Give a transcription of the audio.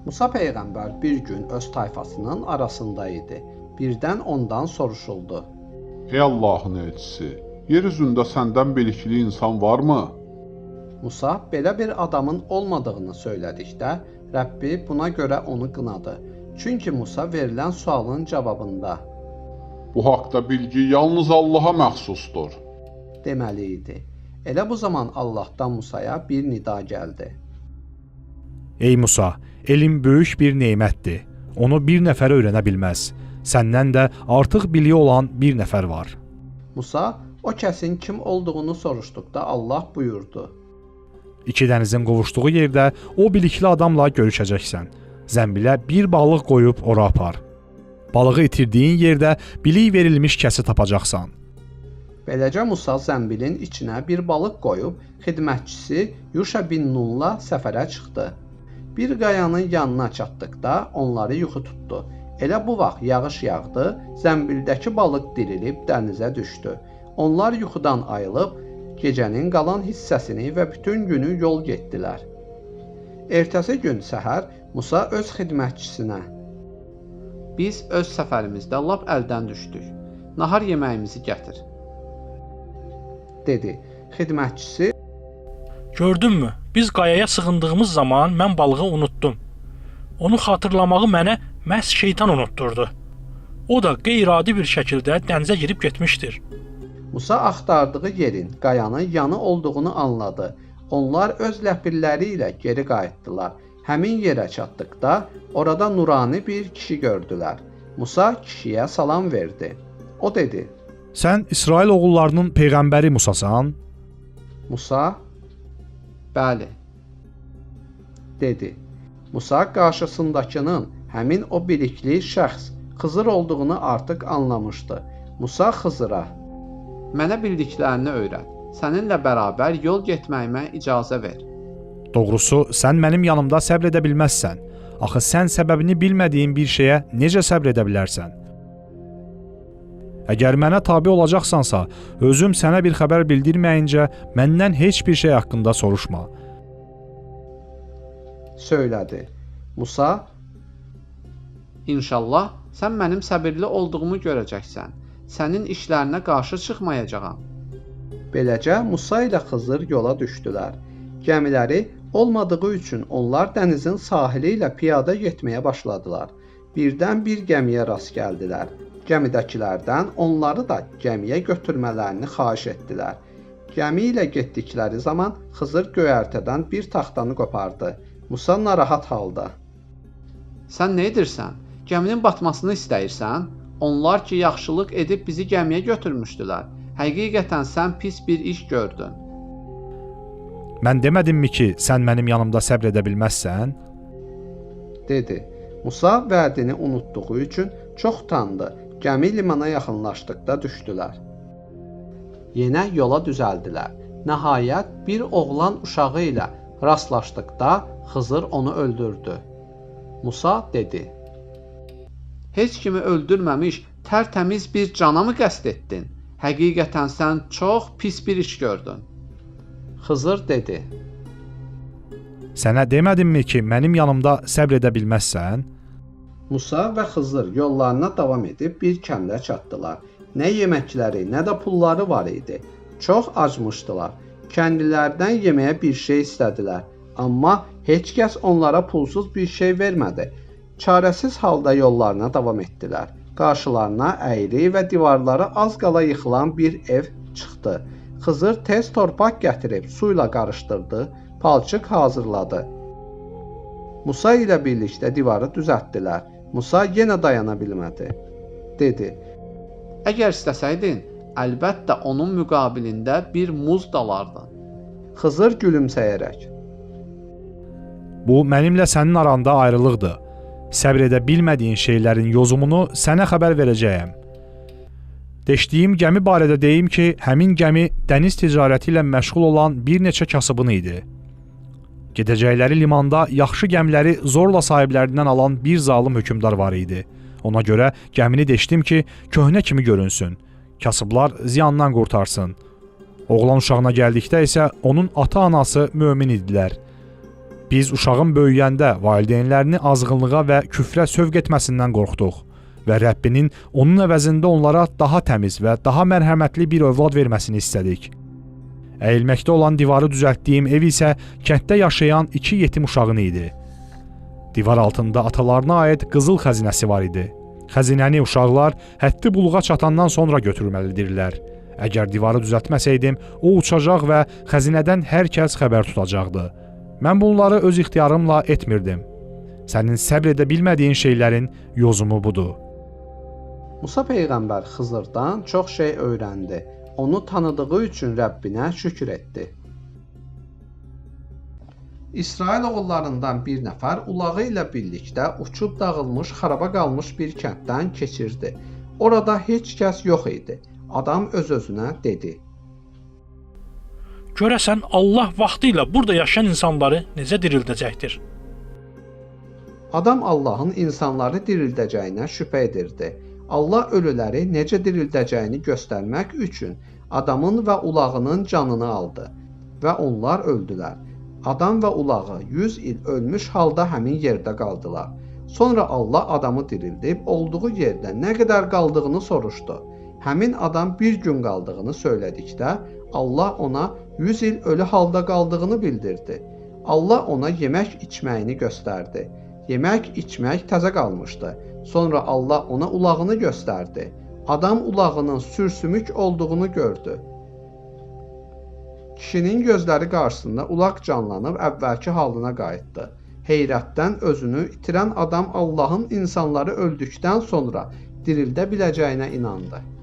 Musa peyğəmbər bir gün öz tayfasının arasında idi. Birdən ondan soruşuldu. Ey Allahın elçisi, yer üzündə səndən bilikli insan varmı? Musa belə bir adamın olmadığını söylədikdə, Rəbbi buna görə onu qınadı. Çünki Musa verilən sualın cavabında Bu haqda bilgi yalnız Allaha məxsusdur. Deməli idi. Elə bu zaman Allahdan Musaya bir nida gəldi. Ey Musa, elm böyük bir nemətdir. Onu bir nəfər öyrənə bilməz. Səndən də artıq biliyi olan bir nəfər var. Musa o kəsin kim olduğunu soruşduqda Allah buyurdu. İki dənizin qovuşduğu yerdə o bilikli adamla görüşəcəksən. Zənbilə bir balıq qoyub ora apar. Balığı itirdiyin yerdə bilik verilmiş kəsi tapacaqsan. Beləcə Musa zənbilin içinə bir balıq qoyub xidmətçisi Yuşa bin Nunla səfərə çıxdı. Bir qayanın yanına çatdıqda onları yuxu tutdu. Elə bu vaxt yağış yağdı, zənbildəki balıq dirilib dənizə düşdü. Onlar yuxudan ayılıb gecənin qalan hissəsini və bütün günü yol getdilər. Ertəsi gün səhər Musa öz xidmətçisinə: "Biz öz səfərimizdə lap əldən düşdük. Nahar yeməyimizi gətir." dedi. Xidmətçisi: Gördünmü? Biz qayaya sığındığımız zaman mən balığı unutdum. Onu xatırlamağı mənə məhz şeytan unutdurdu. O da qeyri-adi bir şəkildə dənizə girib getmişdir. Musa axtardığı yerin qayanın yanı olduğunu anladı. Onlar öz ləpirləri ilə geri qayıtdılar. Həmin yerə çatdıqda orada nurani bir kişi gördülər. Musa kişiyə salam verdi. O dedi: Sən İsrail oğullarının peyğəmbəri Musasan? Musa: "Bəli." dedi. Musa qarşısındakının həmin o bilikli şəxs Xızır olduğunu artıq anlamışdı. Musa Xızıra: "Mənə bildiklərini öyrət. Səninlə bərabər yol getməyimə icazə ver." Doğrusu, sən mənim yanımda səbr edə bilməzsən. Axı sən səbəbini bilmədiyin bir şeyə necə səbr edə bilərsən? Əgər mənə tabe olacaqsansa, özüm sənə bir xəbər bildirməyincə məndən heç bir şey haqqında soruşma. Söylədi. Musa: "İnşallah sən mənim səbirli olduğumu görəcəksən. Sənin işlərinə qarşı çıxmayacağam." Beləcə Musa ilə Xızır yola düşdülər. Gəmiləri olmadığı üçün onlar dənizin sahili ilə piyada getməyə başladılar. Birdən bir gəmiyə rast gəldilər. Gəmidəkilərdən onları da gəmiyə götürmələrini xahiş etdilər. Gəmi ilə getdikləri zaman Xızır göyərtədən bir taxtanı qopardı. Musa narahat halda: "Sən nə edirsən? Gəminin batmasını istəyirsən? Onlar ki, yaxşılıq edib bizi gəmiyə götürmüşdülər. Həqiqətən sən pis bir iş gördün." Mən demədimmi ki, sən mənim yanımda səbr edə bilməzsən? Dedi. Musa vədini unutduğu üçün çox utandı. Gəmi limana yaxınlaşdıqda düşdülər. Yenə yola düzəldilər. Nəhayət bir oğlan uşağı ilə rastlaşdıqda Xızır onu öldürdü. Musa dedi: "Heç kimi öldürməmiş tərtəmiz bir cana mı qəsd etdin? Həqiqətən sən çox pis bir iş gördün." Xızır dedi: Sənə demədimmi ki, mənim yanımda səbr edə bilməzsən? Musa və Xızır yollarına davam edib bir kəndə çatdılar. Nə yeməkləri, nə də pulları var idi. Çox acmışdılar. Kəndlilərdən yeməyə bir şey istədilər. Amma heç kəs onlara pulsuz bir şey vermədi. Çarəsiz halda yollarına davam etdilər. Qarşılarına əyri və divarları az qala yıxılan bir ev çıxdı. Xızır tez torpaq gətirib suyla qarışdırdı, palçıq hazırladı. Musa ilə birlikdə divarı düzəltdilər. Musa yenə dayana bilmədi. Dedi: "Əgər istəsəydin, əlbəttə onun müqabilində bir muz dalardın." Xızır gülümsəyərək: Bu mənimlə sənin aranda ayrılıqdır. Səbr edə bilmədiyin şeylərin yozumunu sənə xəbər verəcəyəm. Deşdiyim gəmi barədə deyim ki, həmin gəmi dəniz ticarəti ilə məşğul olan bir neçə kasıbın idi. Gedəcəkləri limanda yaxşı gəmiləri zorla sahiblərindən alan bir zalım hökmdar var idi. Ona görə gəmini deşdim ki, köhnə kimi görünsün. Kasıblar ziyandan qurtarsın. Oğlan uşağına gəldikdə isə onun ata-anası mömin idilər. Biz uşağın böyüyəndə valideynlərini azğınlığa və küfrə sövq etməsindən qorxduq və Rəbbinin onun əvəzində onlara daha təmiz və daha mərhəmətli bir övlad verməsini istədik. Əyilməkdə olan divarı düzəltdiyim ev isə kənddə yaşayan 2 yetim uşağın idi. Divar altında atalarına aid qızıl xəzinəsi var idi. Xəzinəni uşaqlar həddi buluğa çatandan sonra götürməlidirlər. Əgər divarı düzəltməsəydim, o uçacaq və xəzinədən hər kəs xəbər tutacaqdı. Mən bunları öz ixtiyarımla etmirdim. Sənin səbr edə bilmədiyin şeylərin yozumu budur. Musa peyğəmbər Xızırdan çox şey öyrəndi. Onu tanıdığı üçün Rəbbinə şükür etdi. İsrail oğullarından bir nəfər ulağı ilə birlikdə uçub dağılmış, xaraba qalmış bir kənddən keçirdi. Orada heç kəs yox idi. Adam öz-özünə dedi: Görəsən Allah vaxtı ilə burada yaşayan insanları necə dirildəcəkdir? Adam Allahın insanları dirildəcəyinə şübhə edirdi. Allah ölüləri necə dirildəcəyini göstərmək üçün adamın və ulağının canını aldı və onlar öldülər. Adam və ulağı 100 il ölmüş halda həmin yerdə qaldılar. Sonra Allah adamı dirildib olduğu yerdə nə qədər qaldığını soruşdu. Həmin adam bir gün qaldığını söylədikdə Allah ona 100 il ölü halda qaldığını bildirdi. Allah ona yemək içməyini göstərdi. Yemək içmək təzə qalmışdı. Sonra Allah ona ulağını göstərdi. Adam ulağının sürsümük olduğunu gördü. Kişinin gözləri qarşısında ulaq canlanıb əvvəlki halına qayıtdı. Heyrətdən özünü itirən adam Allahın insanları öldükdən sonra dirildə biləcəyinə inandı.